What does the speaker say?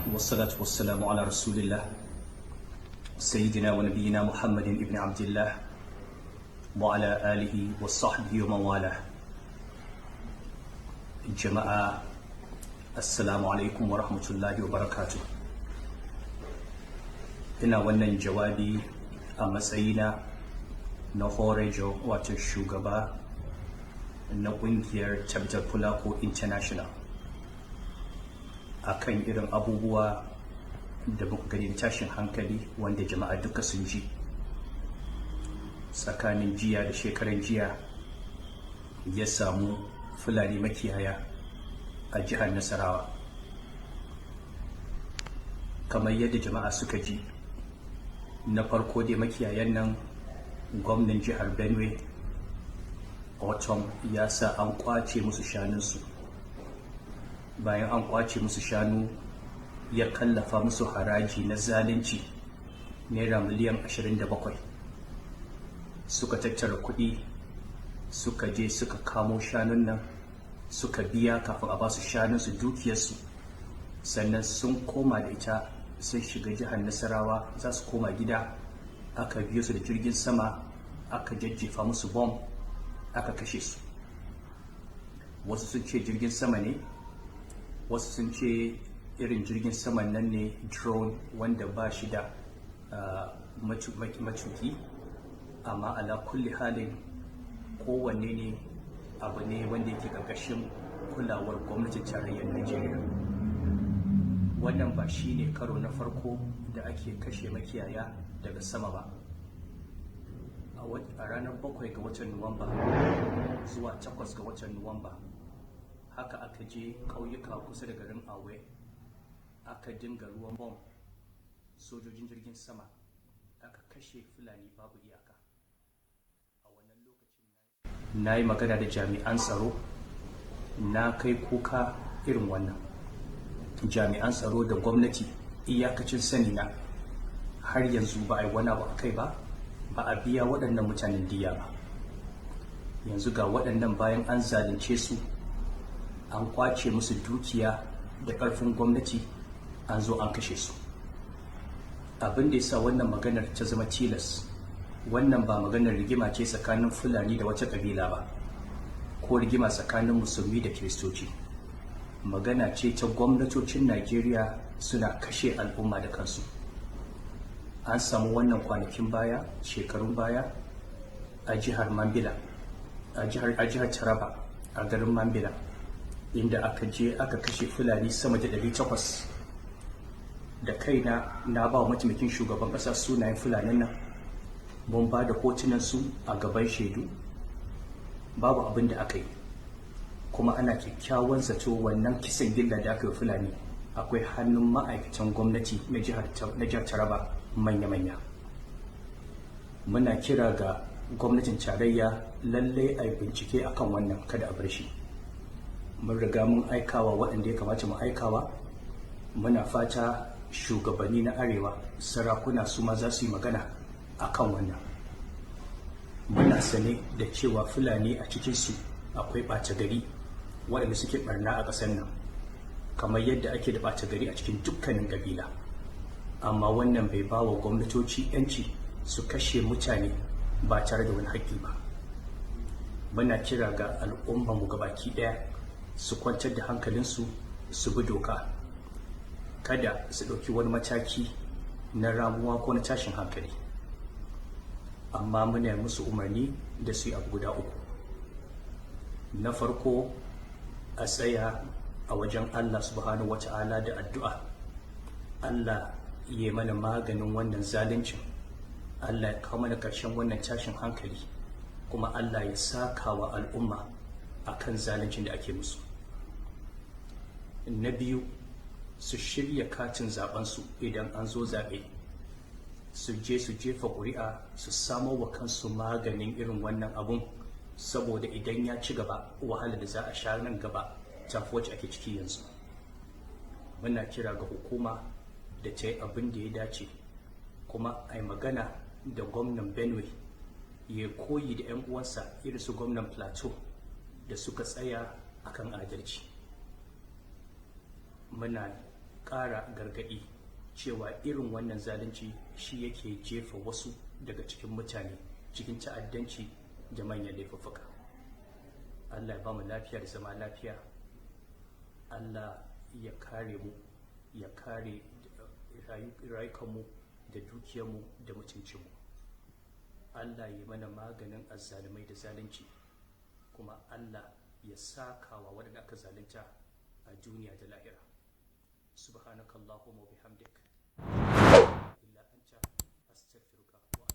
Wassalatu wassalamu ala rasulillah sayyidina wa nabiyyina Muhammadin ibn Abdullah wa ala alihi wa sahbihi wa man wala. Jama'a, assalamu alaikum wa rahmatullahi wa barakatuh. Ina wannan jawabi a matsayina na Horejo, wato shugaba na kungiyar Tabbatar Fulako International, akan irin abubuwa da muka gani da tashin hankali wanda jama'a duka sun ji tsakanin jiya da shekaran jiya ya samu Fulani makiyaya a jihar Nasarawa. Kamar yadda jama'a suka ji, na farko dai makiyayan nan, gwamnan jihar Benue Ortom ya sa an kwace musu shanunsu. Bayan an kwace musu shanu, ya kallafa musu haraji na zalunci, naira miliyan 27. Suka tattara kuɗi, suka je suka kamo shanun nan, suka biya kafin a basu shanunsu, dukiyarsu. Sannan sun koma da ita, sun shiga jihar Nasarawa za su koma gida, aka biyo su da jirgin sama, aka jajjefa musu bom, aka kashe su. Wasu sun ce jirgin sama ne, wasu sun ce irin jirgin saman nan ne drone wanda ba shi da matuki. Amma ala kulli halin, kowanne ne, abu ne wanda yake ƙarƙashin kulawar gwamnatin tarayyar Najeriya. Wannan ba shi ne karo na farko da ake kashe makiyaya daga sama ba. A ranar 7 ga watan Nuwamba zuwa 8 ga watan Nuwamba, haka aka je ƙauyuka kusa da garin Awe, aka dinga ruwan bom, sojojin jirgin sama, aka kashe Fulani babu iyaka. A wannan lokacin na yi magana da jami'an tsaro, na kai kuka irin wannan. Jami'an tsaro da gwamnati, iyakacin sani na, har yanzu ba a yi wani abu a kai ba, ba a biya waɗannan mutanen diya ba. Yanzu ga waɗannan, bayan an zalunce su, an kwace musu dukiya da ƙarfin gwamnati, an zo an kashe su. Abin da ya sa wannan maganar ta zama tilas, wannan ba maganar rigima ce tsakanin Fulani da wata ƙabila ba, ko rigima tsakanin Musulmi da Kiristoci. Magana ce ta gwamnatocin Najeriya suna kashe al'umma da kansu. An samu wannan kwanakin baya, shekarun baya, a jihar Mambila, a jihar Taraba, a garin Mambila, inda aka je aka kashe Fulani sama da 800. Da kaina na ba wa mataimakin shugaban ƙasa sunayen Fulanin nan, mun ba da hotunansu a gaban shaidu. Babu abin da aka yi. Kuma ana kyakkyawan zato wannan kisan gilla da aka yi Fulani akwai hannun ma'aikatan gwamnati na jihar Taraba manya-manya. Muna kira ga gwamnatin tarayya, lallai a bincike akan wannan, kada a bar shi. Mun riga mun aikawa waɗanda ya kamata mu aikawa. Muna fata shugabanni na Arewa, sarakuna, su ma za su yi magana akan wannan. Muna sane da cewa Fulani a cikinsu akwai ɓata gari waɗanda suke ɓarna a ƙasar nan, kamar yadda ake da ɓata gari a cikin dukkanin ƙabila. Amma wannan bai ba wa gwamnatoci 'yanci su kashe mutane ba tare da wani haƙƙi ba. Muna kira ga al'ummarmu gabaki ɗaya su kwantar da hankalinsu, su bi doka, kada su ɗauki wani mataki na ramuwa ko na tashin hankali. Amma muna musu umarni da su yi abu guda uku. Na farko, a tsaya a wajen Allah Subhanahu wata'ala da addu'a, Allah ya mana maganin wannan zaluncin, Allah ya kawo mana ƙarshen wannan tashin hankali, kuma Allah ya saka wa al'umma akan zaluncin da ake musu. Na biyu, su shirya katin zabensu. Idan an zo zaɓe, su je su jefa ƙuri'a, su samo wa kansu maganin irin wannan abun, saboda idan ya ci gaba, wahala da za a sha nan gaba tafi wacce ake ciki yanzu. Muna kira ga hukuma da ta yi abin da ya dace, kuma a yi magana da gwamnan Benue ya koyi da 'yan uwansa irin su gwamnan Plateau da suka tsaya akan adalci. Muna Ƙara gargaɗi cewa irin wannan zalunci shi yake jefa wasu daga cikin mutane cikin ta'addanci da manyan laifuffuka. Allah ya ba mu lafiya da zama lafiya. Allah ya kare mu, ya kare rayukanmu da dukiyarmu da mutuncinmu. Allah ya mana maganin azzalumai da zalunci, kuma Allah ya sakawa waɗanda aka zalunta a duniya da lahira. Subhanakallahumma wa bihamdik, illa anta, astaghfiruka wa